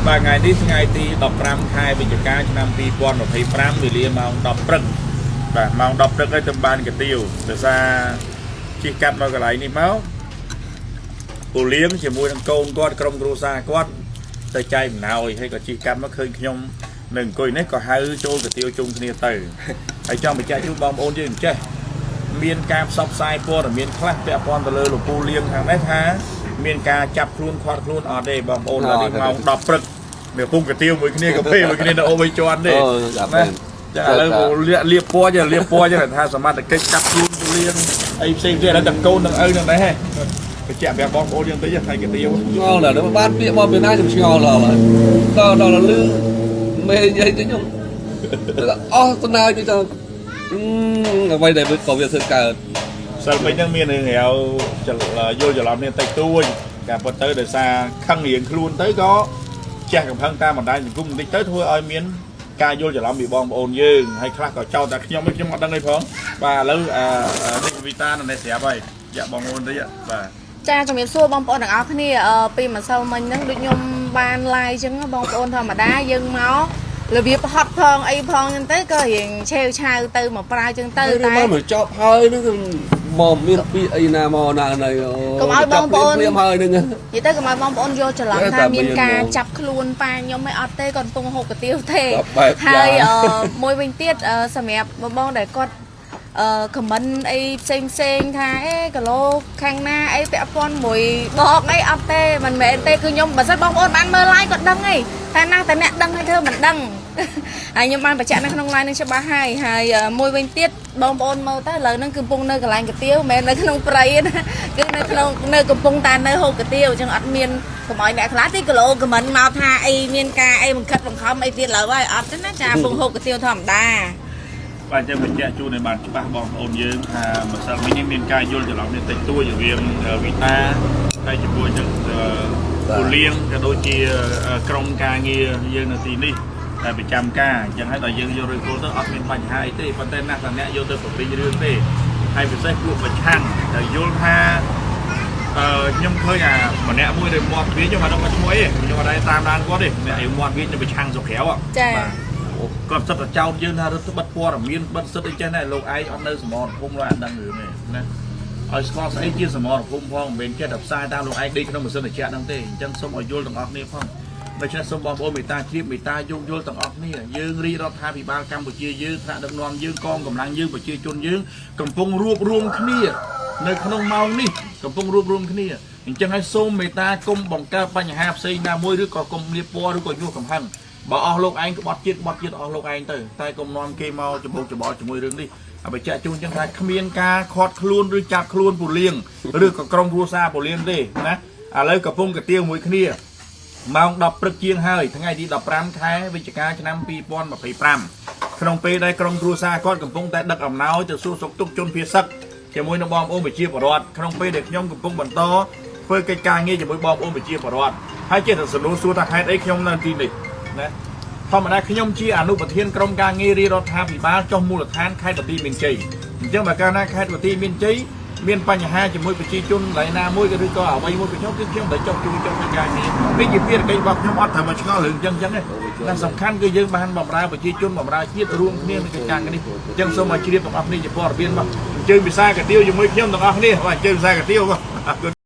បាទថ្ងៃនេះថ្ងៃទី15ខែវិច្ឆិកាឆ្នាំ2025វេលាម៉ោង10ព្រឹកបាទម៉ោង10ព្រឹកហើយទៅបានកាទៀវដោយសារជិះកាត់មកកន្លែងនេះមកពូលៀងជាមួយនឹងកូនគាត់ក្រុមគ្រួសារគាត់ទៅចែកអំណោយហើយក៏ជិះកាត់មកឃើញខ្ញុំនៅអង្គុយនេះក៏ហៅចូលកាទៀវជុំគ្នាទៅហើយចង់បញ្ជាក់ជូនបងប្អូនយើងអញ្ចេះមានការផ្សព្វផ្សាយព័ត៌មានខ្លះពាក់ព័ន្ធទៅលើលោកពូលៀងខាងនេះថាមានការចាប់ខ្លួនឃាត់ខ្លួនអត់ទេបងប្អូនដល់នេះម៉ោង10ព្រឹក មានពុំកាទៀវមួយគ្នាកាហ្វេមួយគ្នានៅអូបីជាន់ទេ អូចាប់ ណាចាឥឡូវលាបលាបពណ៌ចាលាបពណ៌ចាថាសមត្ថកិច្ចចាប់ខ្លួនពូលៀងអីផ្សេងទៀតឥឡូវតែកូននឹងឪនឹងដែរហេបញ្ជាក់ប្រាប់បងប្អូនយើងតិចថ្ងៃកាទៀវ ឆ្ងល់ដល់បានពាក្យមកពីណាខ្ញុំឆ្ងល់ដល់ហើយដល់ដល់លឺមេនិយាយទៅខ្ញុំអស់សំណើចទៅអ្វីដែលក៏វាធ្វើកើត សិលពេញហ្នឹងមានរឿងរាវយល់ច្រឡំនេះតិចតួចការពិតទៅដោយសារខឹងរៀងខ្លួនទៅក៏ជះកំហឹងតាមបណ្ដាញសង្គមបន្តិចទៅធ្វើឲ្យមានការយល់ច្រឡំពីបងប្អូនយើងហើយខ្លះក៏ចោទតែខ្ញុំខ្ញុំអត់ដឹងអីផងបាទឥឡូវនេះវីតានៅនេះស្រាប់ហើយយ៉ាបងប្អូនតិចបាទ ចាជំរាបសួរបងប្អូនទាំងអស់គ្នាពីម្សិលមិញហ្នឹងដូចខ្ញុំបាន live អញ្ចឹងបងប្អូនធម្មតាយើងមករបៀបហត់ផងអីផងអញ្ចឹងទៅក៏រៀងឆេវឆាវទៅមកប្រើអញ្ចឹងទៅតែ បានមកចប់ហើយហ្នឹងមកមានពាក្យអីណាមកណាណី កុំឲ្យបងប្អូន ភ្លាមហើយហ្នឹង និយាយទៅកុំឲ្យបងប្អូនយកច្រឡំ តែ ថាមាន មាន ការ ហ្មង ចាប់ខ្លួនប៉ាខ្ញុំឯងអត់ទេគាត់កំពុងហូបកាទៀវទេ បែប ហើយ យ៉ាង មួយវិញទៀតសម្រាប់បងបងដែលគាត់ខមមិនអីផ្សេងផ្សេងៗថាអេគីឡូខាងណាអីពាក់ព័ន្ធមួយបងអីអត់ទេមិនមែនទេគឺខ្ញុំបើសិនបងប្អូនបានមើល live គាត់ដឹងហីតែណាតែអ្នកដឹងហើយធ្វើមិនដឹង ហើយខ្ញុំបានបញ្ជាក់នៅក្នុង live នឹងច្បាស់ហើយហើយមួយវិញទៀតបងប្អូនមើលទៅឥឡូវហ្នឹងគឺកំពុងនៅកន្លែងកាទៀវមិនមែននៅក្នុងព្រៃទេណាគឺនៅក្នុងនៅកំពុងតែនៅហូបកាទៀវអញ្ចឹងអត់មានកុំឲ្យអ្នកខ្លះទីគីឡូខមមិនមកថាអីមានការអីបង្ខិតបង្ខំអីទៀតឡើយហើយអត់ទេណាចាកំពុងហូបកាទៀវធម្មតា បាទអញ្ចឹងបញ្ជាក់ជូនឲ្យបានច្បាស់បងប្អូនយើងថាម្សិលមិញនេះមានការយល់ច្រឡំនេះតិចតួចរវាងវីតាហើយជាមួយនឹងពូលៀងក៏ដូចជាក្រុមការងារយើងនៅទីនេះតែប្រចាំការអញ្ចឹងហើយដល់យើងយករឿងគោលទៅអត់មានបញ្ហាអីទេប៉ុន្តែណាស់តែអ្នកយកទៅពង្រីករឿងទេហើយពិសេសពួកប្រឆាំងដែលយល់ថាខ្ញុំឃើញអាម្នាក់មួយដែលមាត់វាខ្ញុំអត់ដឹងថាឈ្មោះអីទេខ្ញុំអត់ដែរតាមដានគាត់ទេអ្នកឯមាត់វានៅប្រឆាំងស្រុកក្រៅហ៎ ចា បាទ គាត់សិតតែចោទយើងថារដ្ឋបិទព័ត៌មានបិទសិទ្ធអីចេះណែលោកឯងអត់នៅសមរភូមិលោកអត់ដឹងរឿងទេណាឲ្យស្គាល់ស្អីជាសមរភូមិផងមិនមែនចេះតែផ្សាយតាមលោកឯងដេកក្នុងម៉ាស៊ីនត្រជាក់ហ្នឹងទេអញ្ចឹងសូមឲ្យយល់ទាំងអស់គ្នាផងដូច្នេះសូមបងប្អូនមេត្តាជ្រាបមេត្តាយោគយល់ទាំងអស់គ្នាយើងរាជរដ្ឋាភិបាលកម្ពុជាយើងថ្នាក់ដឹកនាំយើងកងកម្លាំងយើងប្រជាជនយើងកំពុងរួបរวมគ្នានៅក្នុងម៉ោងនេះកំពុងរួបរวมគ្នាអញ្ចឹងហើយសូមមេត្តាគុំបង្កើតបញ្ហាផ្សេងណាមួយឬក៏គុំលាបពណ៌ឬក៏ញុះកំហឹង បើអស់លោកឯងក្បត់ជាតិក្បត់ជាតិអស់លោកឯងទៅតែកុំនាំគេមកច្បោកច្បល់ជាមួយរឿងនេះហើយបញ្ជាក់ជូនចឹងថាគ្មានការខាត់ខ្លួនឬចាប់ខ្លួនពូលៀងឬក៏ក្រុមគ្រួសារពូលៀងទេណាឥឡូវកំពុងកាទៀវមួយគ្នាម៉ោង10ព្រឹកជាងហើយថ្ងៃទី15ខែវិច្ឆិកាឆ្នាំ2025ក្នុងពេលដែលក្រុមគ្រួសារគាត់កំពុងតែដឹកអំណោយទៅសួរសុខទុក្ខជនភៀសសឹកជាមួយនឹងបងប្អូនប្រជាពលរដ្ឋក្នុងពេលដែលខ្ញុំកំពុងបន្តធ្វើកិច្ចការងារជាមួយបងប្អូនប្រជាពលរដ្ឋហើយចេះតែសំណួរសួរថាហេតុអីខ្ញុំនៅទីនេះណា ធម្មតាខ្ញុំជាអនុប្រធានក្រុមការងាររាជរដ្ឋាភិបាលចុះមូលដ្ឋានខេត្តបន្ទាយមានជ័យអញ្ចឹងបើកាលណាខេត្តបន្ទាយមានជ័យមានបញ្ហាជាមួយប្រជាជនកន្លែងណាមួយឬក៏អ្វីមួយពីខ្ញុំគឺខ្ញុំតែចុះជួយចុះធ្វើការងារនេះជាភារកិច្ចរបស់ខ្ញុំអត់ត្រូវមកឆ្ងល់រឿងអញ្ចឹងអញ្ចឹងទេតែសំខាន់គឺយើងបានបម្រើប្រជាជនបម្រើជាតិរួមគ្នាในកិច្ចការងារនេះអញ្ចឹងសូមឲ្យជ្រាបទាំងអស់គ្នាជាព័ត៌មានមកអញ្ជើញពិសាកាទៀវជាមួយខ្ញុំទាំងអស់គ្នាបាទអញ្ជើញពិសាកាទៀវបាទ